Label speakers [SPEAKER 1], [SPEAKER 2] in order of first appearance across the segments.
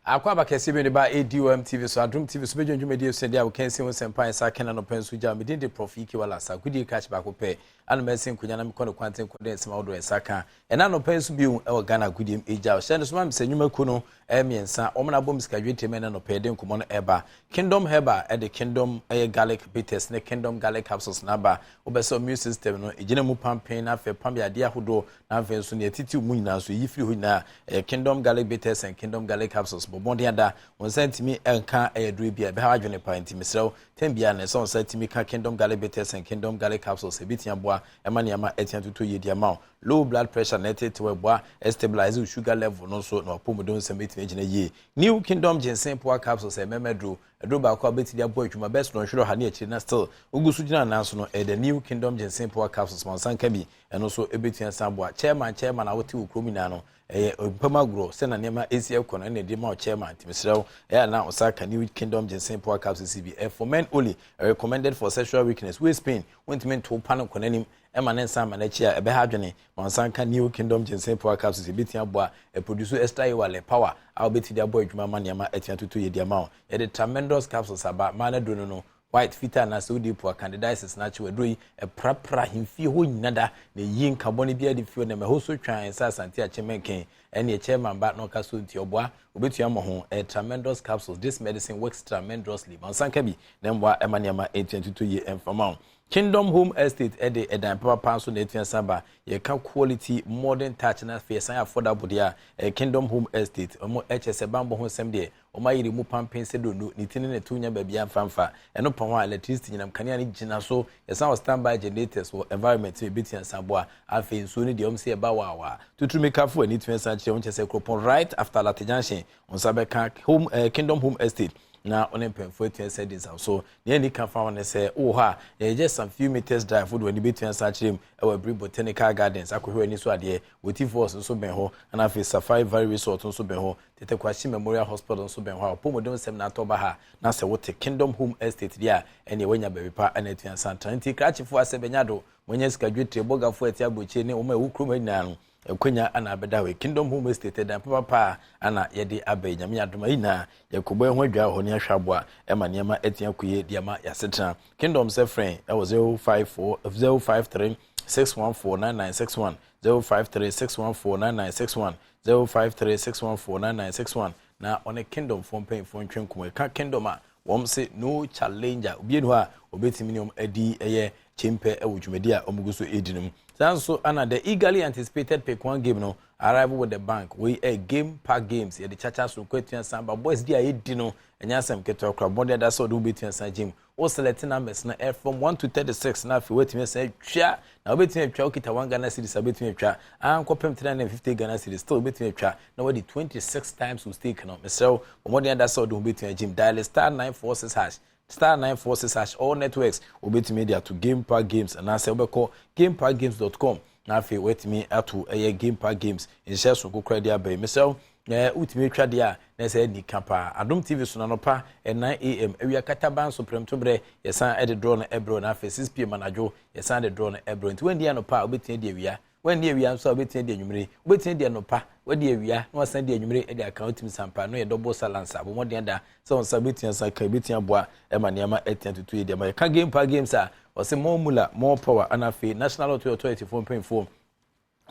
[SPEAKER 1] Akɔ aba kɛseɛ bi ne ba ADOM TV so, Adom TV so, bɛdwa dwumadie so deɛ a wɔkansi ho nsɛmpa nsa kɛna no pɛ nso gya. Medin de Prof Ike Wallace agodie krakye baako pɛ ana mɛsi nkonnwa na mekɔ ne kwanten kɔ de nsɛm ahodoɔ nsa ka ɛna anɔpɛ nso bio ɛwɔ Ghana agodie mu agya. Ɔhyɛ no so ma me sɛ nnwumakuo no mmiɛnsa wɔn na abɔ sikadwe ntɛm. Ɛna anɔpɛ yɛde nkɔmmɔ no ɛba Kingdom Herbal, ɛde Kingdom ɛyɛ garlic bitters ne Kingdom garlic capsules n'aba. Wobɛsɛ immune system no egyina mu pampen na afei pam yadeɛ ahodoɔ, na afei nso nea titi mu nyinaa nso eyi firi hɔ nyinaa. Ɛyɛ Kingdom garlic bitters and Kingdom garlic capsules. Bɔ mmɔden ada wɔn nsa ntumi nka ɛyɛ duro bi a ɛbɛha adwene pa, nti mesrɛw tɛn bia na ɛsɛ wɔn nsa ntumi ka Kingdom garlic bitters and Kingdom garlic capsules. Ebi tia boa ɛma nneɛma ɛtia tutu yie di ama wo low blood pressure na ɛtete wɔ, ɛboa stabilize wo sugar level no nso na wapɔmuden nsɛm ɛtumi gyina yie. New Kingdom ginseng power capsules, ɛmɛmɛ duro, ɛduro baako a bɛtumi abɔ adwuma bɛs no nhwerɛ ha ne akyire na still wogu so gyina nan so no. Ɛyɛ the New Kingdom ginseng power capsules ma nsa nka bi. Ɛno nso ɛbɛtumi asan aboa chairman. Chairman a wote wɔ kurom nyinaa no, ɛyɛ mpam agorɔ sɛ na nneɛma esi ɛkɔ no ɛna ɛde ma chairman, nti mesrɛ wo, ɛyɛ ana ɔsa ka New Kingdom ginseng power capsules bi. Ɛ for men only, recommended for sexual weakness, waist pain, wontumi nto pa no nkɔ n'anim ɛma ne nsa ama n'akyi a ɛbɛha adwene, ma nsa nka New Kingdom ginseng power capsules. Ebɛtumi aboa ɛproduce extra ewale power a wobɛtumi de abɔ adwuma ma nneɛma ɛtumi atoto yɛ di ama wo. Yɛde tremendous capsules aba maa no duro no white, fitaa anaasɛ wode po a candidiasis no akyi. Waduro yi ɛprapra ahemfie hɔ nyina da na ɛyi nkabɔne bi ade fie nam ɛhɔ so twan sɛ Asante Akyemɛnken ɛne chairman ba na ɔka so, nti ɔboa obɛtua mmɔ ho. Ɛ tremendous capsules, this medicine works tremendously. Mansanka bi na mboa ɛma nneɛma ɛtua tutu yie ɛmfama wo. Kingdom Home Estate ɛde ɛdan papapa nso na ɛtua san ba. Yɛka quality, modern touch na afei ɛsan affordable deɛ a, ɛyɛ Kingdom Home Estate. Ɔmo ɛkyɛ sɛ bambɔ ho nsɛm deɛ, ɔmo ayere mu pampen sɛ dondo ne ti ne ne to nya baabi amfamfa. Ɛno pɔn hɔ a, electricity nyinam kanea no gyina so. Yɛsan wɔ standby generators wɔ environment mu ebi san boa. Afei nsuo no deɛ, ɔmo sɛ ɛba waawa tuturu mikafo ani tumi san kyerɛ wɔn kyɛ sɛ kuropɔn right after Latte Junction, wɔn nsa bɛka home Kingdom Home Estate na ɔne mpanyinfoɔ atua sɛ di nsa so. Nea ani ka fa ho ne sɛ wowɔ hɔ a, yɛyɛ just some few meters drive wode w'ani bɛtua nsa akyerɛ mu ɛwɔ Abiri Botanical Gardens akɔhwɛ w'ani so adeɛ. Wɔti Falls nso bɛn hɔ, ɛna afei Safari Valley Resort nso bɛn hɔ. Tetteh Quarshie Memorial Hospital nso bɛn hɔ a ɔpɔmuden nsɛm na atɔ ba ha. Na sɛ wote Kingdom Home Estate deɛ a, ɛneɛ woanya baabi pa ɛna atua nsa ntena. Nti krakyefoɔ asɛ bɛnya do wɔnyɛ sikadwe bɔgafoɔ ɛte aburokyire ne wɔn a ɛwɔ kurom nyinaa no, akwanya ana abɛda hɔ. Kingdom Home Estate dan papapa ana yɛde aba yi. Nyame adom yi nyinaa yɛkɔbɔ ɛho adwa hɔ ne ahwɛ aboa ɛma nneɛma atia kɔyɛ de ama yɛasetena. Kingdom sɛ frɛn ɛwɔ 054 053 614 9961, 053 614 9961, 053 614 9961, na ɔne Kingdom foɔ mpanyinfoɔ ntwe nkɔmɔ. Ɛka Kingdom a, wɔn se no challenger, obi ni hɔ a obetumi ne wɔn adi ɛyɛ kyempɛ ɛwɔ dwumadi a wɔn gu so edi no mu. Saa nso ana the eagerly anticipated pick one game no arrival with the bank. Wei ɛ game park games, yɛde kyakya so nkɔ atua san ba. Boys di a yɛdi no ɛnyɛ asɛm ketewa kora. Bɔde ada sɛ ɔde wo bɛtua san gym wo select numbers na ɛ from 1 to 36, na afei woatumi asan atwa na wobɛtumi atwa. Wokita 1 Ghana cedis a, wobɛtumi atwa ankɔpem 350 Ghana cedis, still wobɛtumi atwa na wadi 26 times wo stake no. Mesrɛ wo, bɔmmɔden ada sɛ ɔde ho bɛtumi agyim. Dial *946#, *946#, all networks wobɛtumi de ato Game Park Games, anaasɛ wobɛkɔ gameparkgames.com na afei woatumi ato ɛyɛ Game Park Games nhyɛ so kokora de aba yi. Mesrɛ wo, wotumi atwa deɛ a na ɛsɛ adi ka paa. Adom TV so nanɔpa 9 a.m., awia kataban so prɛmtoberɛ yɛsan de draw no ɛbrɛ, na afei 6 p.m. anadwo yɛsan de draw no ɛbrɛ. Nti wandi anɔpa a, wobɛtumi adi awia. Wandi awia nso a, wobɛtumi adi anwummere. Wobɛtumi adi anɔpa, wadi awia na wasan di anwummere de aka. Wotumi sampa no yɛ double salance. Abɔmmɔden da sɛ wɔn nsa wobɛtumi asa ka, wobɛtumi aboa ɛma nneɛma atia tutu yi deɛ ma yɛka Game Park Games a, wɔsɛ more mula, more power. Ana afei National Lottery Authority foɔ mpanyinfoɔ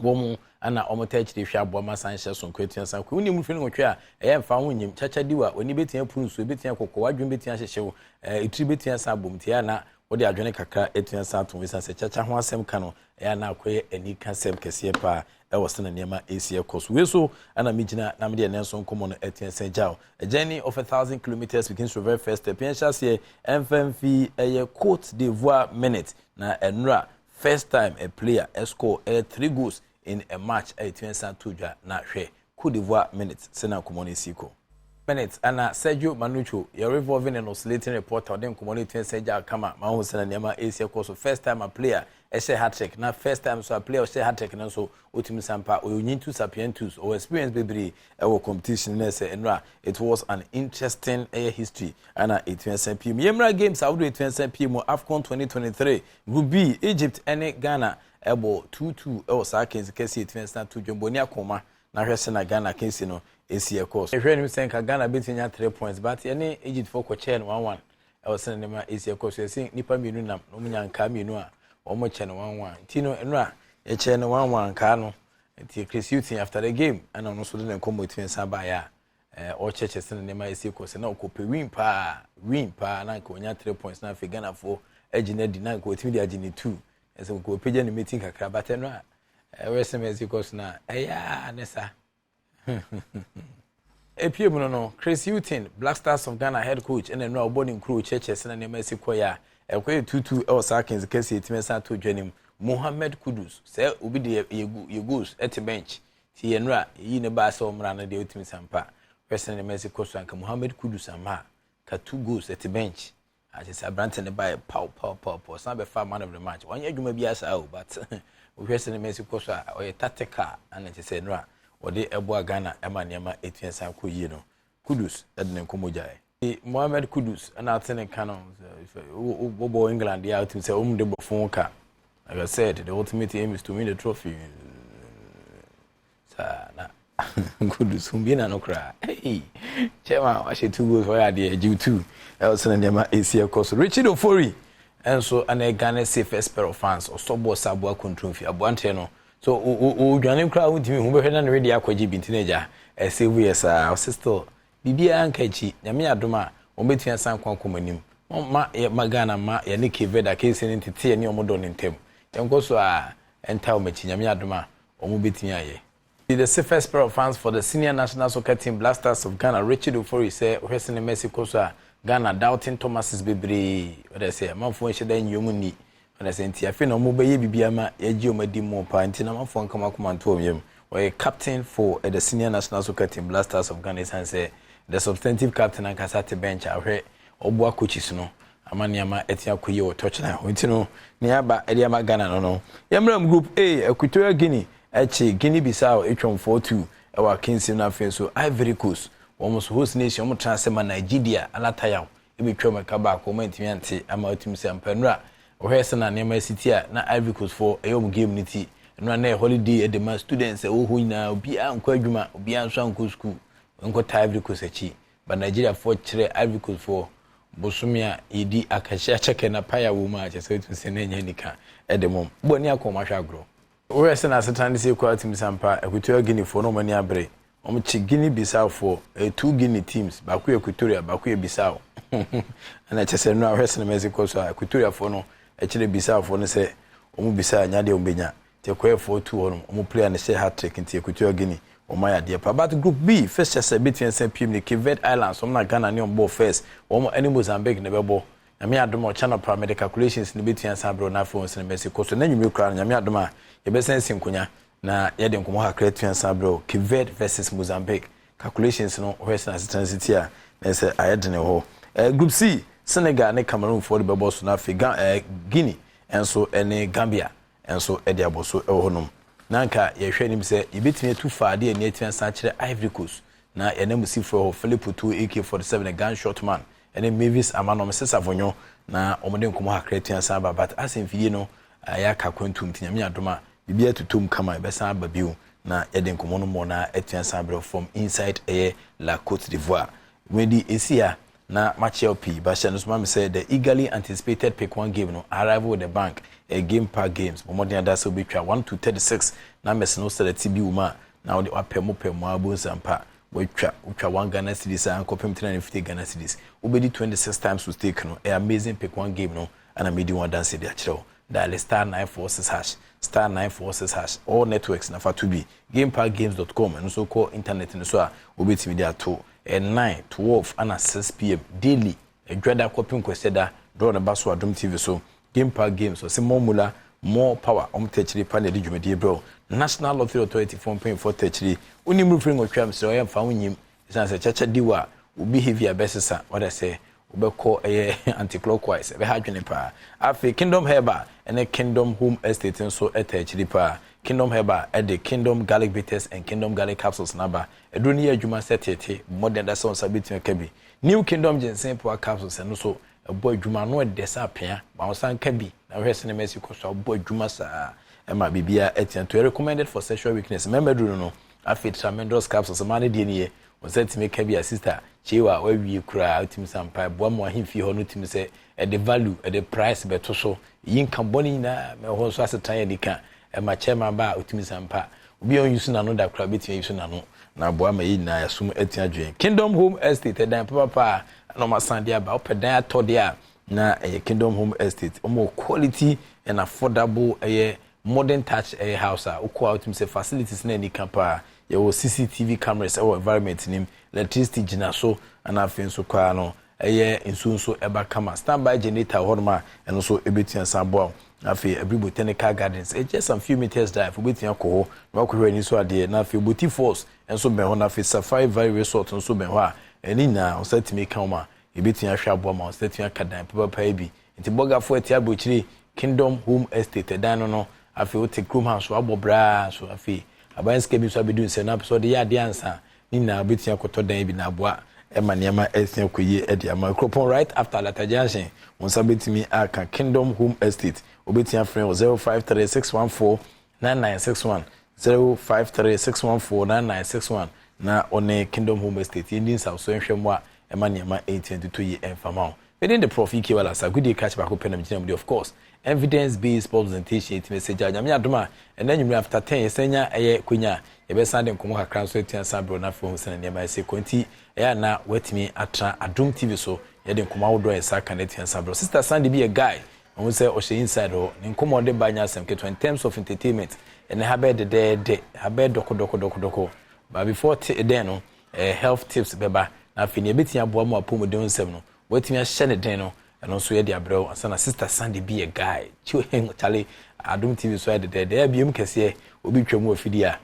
[SPEAKER 1] wɔn mu ana wɔn ta akyire hwɛ aboa ma san hyɛ so nkɔ atua san kɔ. Wonim mfiri nwɔtwe a ɛyɛ mfa ho nyim kyakya di wa w'ani bɛtumi apuru nsuo, bɛtumi akɔkɔ, w'adwene bɛtumi ahyehyɛ wo, etiri bɛtumi asan abom tia na wode adwene kakra atua san ato esan sɛ kyakya ho asɛm ka no, ɛyɛ ana akɔyɛ ani ka sɛm kɛseɛ paa ɛwɔ sɛ na nneɛma esi ɛkɔ so. Wei so ɛna megyina na mede ɛnɛ nso nkɔmmɔ no atua sɛn gyaw. A journey of 1,000 kilometres begins with very first step. Yɛn hyɛ aseɛ ɛmfa mfi ɛyɛ Cote d'Ivoire minute na ɛnura first time a player score ɛyɛ three goals in a match ɛyɛ tumi san to dwa. Na hwɛ Cote d'Ivoire minute sɛ na nkɔmmɔ no esi kɔ. Minute ɛna Sergio Manucho yɛ revolving and oscillating reporter ɔde nkɔmmɔ no tumi sɛ gya kama ma ho sɛ na nneɛma esi ɛkɔ so. First time a player ɛhyɛ hat-trick, na first time so a player ɔhyɛ hat-trick no nso otumi sampa. Ɔyɛ onyintu sapientus, ɔwɔ experience bebree ɛwɔ competition no. Ɛsɛ nnura it was an interesting ɛyɛ history ɛna etumi ɛsɛn pii mu. Yɛmra games ahodoɔ etumi ɛsɛn pii mu. AFCON 2023 Group B, Egypt ɛne Ghana ɛbɔ 2-2 ɛwɔ saa kɛnsi kɛse etumi ɛsɛn ato dwom. Bɔnni akoma na hwɛ sɛ na Ghana kɛnsi no esi ɛkɔɔ so. Ɛhwɛ anim sɛ nka Ghana bɛtumi anya 3 points, but yɛne Egypt foɔ kɔkyɛɛ no 1-1 ɛwɔ sɛ nneɛma esi ɛkɔ so. Yɛsi nipa mmienu nam na wɔn nya nkaa mmienu a wɔn kyɛ no 1-1, nti no nnura yɛkyɛ no 1-1 nkaa no. Nti Chris Hughton after the game, ɛna ɔno nso de ne nkɔmmɔ etumi nsa baeɛ a ɔkyerɛkyerɛ sɛ nneɛma esi kɔ sɛ na ɔkɔpɛ win paa, win paa, na nka onya 3 points na afei Ghanafoɔ agyina di na nka otumi de agye ne two, ɛsɛ nka ɔpagya ne meeting kakra. But ɛno a ɛwɔ sɛ mɛsi kɔ so na ɛyɛ a ne sa epie mu no, Chris Hughton, Black Stars of Ghana head coach, ɛna nnura ɔbɔ ne nkuro kyerɛkyerɛ sɛ na nneɛma esi kɔ yɛ a ɛkɔ yɛ 2-2 ɛwɔ saa kɛnse kɛseɛ etimi ɛsan ato dwa nim. Mohammed Kudus sɛ obi de yɛ goals ɛte bench ti yɛ nnura eyi ne ba sɛ ɔmra no deɛ, otumi sampa hwɛ sɛ nneɛma esi kɔ so. Anka Mohammed Kudus ama ka two goals ɛte bench akyɛ sɛ aberante ne ba yɛ paw paw paw paw, san bɛfa man of the match. Wɔnyɛ adwuma bi asa o, but wohwɛ sɛ nneɛma esi kɔ so a, ɔyɛ tactical, ɛna kyɛ sɛ nnura wɔde ɛboa Ghana ɛma nneɛma etua san kɔ yie no. Kudus ɛde ne nkɔmɔ gyae. Mohammed Kudus ɛna ate ne ka no, wɔbɔ England deɛ a, wotumi sɛ wɔn de bɔ fon ka. Like I said, the ultimate aim is to win the trophy. Saa na Kudus bi na no koraa. Hey, chairman wahyɛ two goals, wɔyɛ adeɛ gye two ɛwɔ sɛ nneɛma esi ɛkɔ so. Richard Ofori ɛnso ɛna Ghana safest pair of hands, ɔsɔ bɔɔl sɛ aboa control fi aboanteɛ no so odwane koraa, wontumi hu bɛhwɛ na ne redi akɔgye bi, nti na agya ɛsɛ yɛ saa. Ɔsɛ still biribiara nka akyi, Nyame adom a, wɔn bɛtumi asan kɔ akɔm anim ma yɛ ma Ghana ma yɛne Cape Verde akansi ne ntete yɛ ne wɔn dɔ ne ntɛm. Yɛnkɔ so a ɛnta wɔn akyi, Nyame adom a, wɔn bɛtumi ayɛ. The safest pair of hands for the senior national soccer team, Black Stars of Ghana, Richard Ofori, sɛ ɔhwɛ sɛ ne Messi kɔ so a, Ghana doubting Thomases bebree wɔde sɛ amanfoɔ nhyɛ da nyi wɔn ni wɔde sɛ, nti afei na wɔn bɛyɛ biribi ama yɛgye wɔn adi mu paa, nti na amanfoɔ nkama akoma nto wɔn yam. Ɔyɛ captain for the senior national soccer team, Black Stars of Ghana, esan sɛ the substantive captain ankasa te bench a ɔhwɛ ɔboa coaches no ama nneɛma ɛte akɔ yie wɔ touchline hɔ. Nti no nea aba ɛde ama Ghana no, yɛmmerɛ mu Group A, Equatorial Guinea ɛkye Guinea Bissau atwam 4-2 ɛwɔ akansim no. Afei nso Ivory Coast, wɔn nso host nation, wɔn tena ase ma Nigeria alatayaw ebɛtwa wɔn ɛka baako, wɔn antumi ante ama otumi sɛ mpanura. Wɔhwɛ sɛ na nneɛma esi ti a na Ivory Coast foɔ ɛyɛ wɔn game ne ti nnura na yɛ holiday ɛde ma students ɛwɔ hɔ nyinaa, obiara nkɔ adwuma, obiara nso ankɔ school, nkɔ ta Ivory Coast akyi ba. Nigeria foɔ kyerɛ Ivory Coast foɔ bosomi a yɛdi akahyɛ akyɛkɛ na paya wɔ mu a kyerɛ sɛ otumi sɛ ne nyɛ nika ɛde mɔm bɔ ni akɔ wɔn ahwɛ agorɔ. Wɔyɛ sɛ n'asetena ne sɛ ekɔ atumi sampa Equatorial Guinea foɔ na wɔn ani abere. Wɔn kye Guinea Bissau foɔ. Ɛyɛ two Guinea teams, baako yɛ Equatorial, baako yɛ Bissau, ɛna kyerɛ sɛ nnura ahwɛ sinima ɛsi kɔ so a, Equatorial foɔ no ɛkyerɛ Bissau foɔ no sɛ wɔn Bissau anya deɛ wɔn bɛnya, nti ɛkɔyɛ 4-2 hɔ nom. Wɔn player no hyɛ hat trick, nti Equatorial Guinea wɔn ayɛ adeɛ pa. But Group B first, kyɛ sɛ ebetumi ɛsɛn pm ne Cape Verde Islands, wɔn na Ghana ne wɔn bɔ first, wɔn ɛne Mozambique na ɛbɛbɔ. Nyame adom a, ɔkyɛ no pa mede calculations no bɛtumi asan berɛ na afei wɔn sinima ɛsi kɔ so na nwumire koraa no, Nyame adom a, yɛbɛsan si nkonnwa na yɛde nkɔmmɔ kakra atumi asan berɛ. Cape Verde versus Mozambique calculations no, wɔhwɛ sɛ asetena si ti a, na ɛsɛ ayɛ dene hɔ. Group C, Senegal ne Cameroon foɔ de bɛbɔ so, na afei Guinea nso ne Gambia nso de abɔ so wɔ hɔnom. Na nka yɛhwɛ anim sɛ yɛbɛtumi atu fa adeɛ ani atumi asan akyerɛ Ivory Coast na yɛne musifoɔ hɔ Philip Otu AK-47 gunshot man ɛne Mavis Amanom Sesavonyo na wɔde nkɔmmɔ kakra atumi asan aba, but asɛ mfidie no ɛyɛ aka kwantum, nti Nyame adom a, biribi atotom kama, yɛbɛsan aba bio na yɛde nkɔmmɔ no mmɔ na atumi asan abrɛ from inside ɛyɛ la Cote d'Ivoire. Wedi esi a na makyɛw pii bahyɛ no so ma me sɛ the eagerly anticipated pick one game no arrival with the bank, a Game Park Games. Bɔmmɔden ada sɛ wobɛtwa 1 to 36 numbers no, select bi wɔ mu a na wode wapɛ mo pɛ mo abo nsampa watwa. Wotwa 1 Ghana cedis a, nkɔpem 350 Ghana cedis, wobɛdi 26 times with stake no. Ɛyɛ amazing pick one game no ana medi wɔn adanse de akyerɛ wo. Dial *946#, *946#, all networks na fa to bi. gameparkgames.com, ɛno nso kɔ internet no so a, wobɛtumi de ato. 9, 12 ana 6 p.m. daily, adwada kɔpem kwasiada, draw no ba so Adom TV so. Game Park Games ɔsɛ more mula, more power. Ɔmo tɛkyiri pa na ɛde dwumadie brɛ. National Lottery Authority fo mpanyinfoɔ tɛkyiri wonim refiri nwɔtwe am sɛ ɔyɛ mfa wo nyim, ɛsiane sɛ kyɛkyɛ di wɔ a, wo behaviour bɛsesa, wɔde sɛ wobɛkɔ ɛyɛ anti-clockwise, ɛbɛha adwene paa. Afei Kingdom Herbal ɛne Kingdom Home Estate nso ɛta akyiri paa. Kingdom Herbal ɛde Kingdom Garlic Bitters and Kingdom Garlic Capsules naba. Ɛduro no yɛ adwuma sɛ tete mmɔden da sɛ wɔn nsa bɛtumi aka bi. New Kingdom Ginseng Power Capsules, ɛno so ɛbɔ adwuma ano ɛdɛ sɛ apea ma wɔn nsa nka bi na wɔhwɛ sinima esi kɔ so abɔ adwuma saa ɛma biribiara ɛtia to. Recommended for sexual weakness, mmarima duro no. Afei tremendous capsules, mmaa no deɛ nie. Wɔn nsa tumi ka bi a, sister kyewa, wawie koraa. Wotumi sɛ ampa boa mu ahemfie hɔ no, tumi sɛ ɛde value, ɛde price bɛto so, yi nka bɔne nyinaa ma ɛhɔ nso asetena yɛ nika. Ɛma chairman ba a, wotumi sɛ ampa obi a ɔnyi so n'ano da koraa bɛtumi ayi so n'ano na aboa ma yɛ nyinaa yɛsom atua adwene. Kingdom Home Estate, ɛdan papapa a na ɔma san de aba. Wopɛ dan atɔ deɛ a, na ɛyɛ Kingdom Home Estate. Ɔmo quality and affordable, ɛyɛ modern touch, ɛyɛ house a wokɔ a, wotumi sɛ facilities na ani ka paa. Yɛwɔ CCTV cameras ɛwɔ environment nim, electricity gyina so, ɛna afei nso koraa no, ɛyɛ nsuo nso ɛba kama, standby generator wɔ hɔnom a ɛno nso ɛbɛtua san aboa wo. Afei Aburi Botanical Gardens, it's just some few meters drive, wobɛtumi akɔ hɔ na wakɔhwɛ ani so adeɛ. Na afei Boti Falls nso bɛn hɔ, na afei Safari Valley Resort nso bɛn hɔ a ɛne nyinaa ɔsɛ tumi ka wɔn a yɛbɛtumi ahwɛ aboa ma ɔsɛ tumi aka dan papapa yi bi. Nti bɔgafoɔ ɛte aburokyire, Kingdom Home Estate ɛdan no. Afei wote kurom ha nso abɔ braa so, afei aban sika bi nso abɛdu nsɛm na apɛ sɛ ɔde yɛ adeɛ ansa ne nyinaa, wobɛtumi akɔtɔ dan bi na aboa ɛma nneɛma ɛsia kɔ yie ɛde ama kuropɔn. Right after Alata Junction, wɔn nsa bɛtumi aka Kingdom Home Estate. Wobɛtumi afrɛ wɔ 0536149961, 0536149961, na ɔne Kingdom Home Estate yɛndi nsawso nhwɛ mu a ɛma nneɛma ɛntia ntutu yi ɛmfama ho. Within the Prof Ike Walasa agudie kakye baako pɛ nam gyina mu de, of course, evidence based presentation. Ɛtumi sɛ gya Nyame adom a, ɛnɛ nwummerɛ after 10 yɛsɛn nya ɛyɛ konya, yɛbɛsan de nkɔmmɔ kakra nso atua san berɛ no. Afei ho sɛ nneɛma ɛsɛ kɔ nti ɛyɛ ana watumi atena Adom TV so, yɛde nkɔmmɔ ahodoɔ a yɛsa ka no atua san berɛ. Sister Sandy bi yɛ guy ɔho sɛ ɔhyɛ inside hɔ ne nkɔmmɔ ɔde ba nya asɛm ketewa in terms of entertainment. Ɛnɛ ha bɛyɛ dɛdɛɛdɛ, ha bɛyɛ dɔkɔdɔkɔdɔkɔdɔkɔ, but before then no, health tips bɛba na afei nea ɛbɛtumi aboa mu apɔmuden nsɛm no, watumi ahyɛ ne den no, ɛno nso yɛde abrɛw ansa na Sister Sandy bi yɛ guy kyale. Adom TV so ayɛ dɛdɛɛdɛ abiem kɛseɛ. Obi twa mu afidie a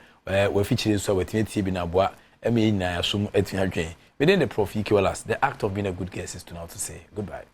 [SPEAKER 1] wafikyire nso a, watumi atie bi na aboa ɛma yɛn nyinaa yɛasom atumi adwene. Within the Prof Ike Wallace, the act of being a good guest is to now to say goodbye.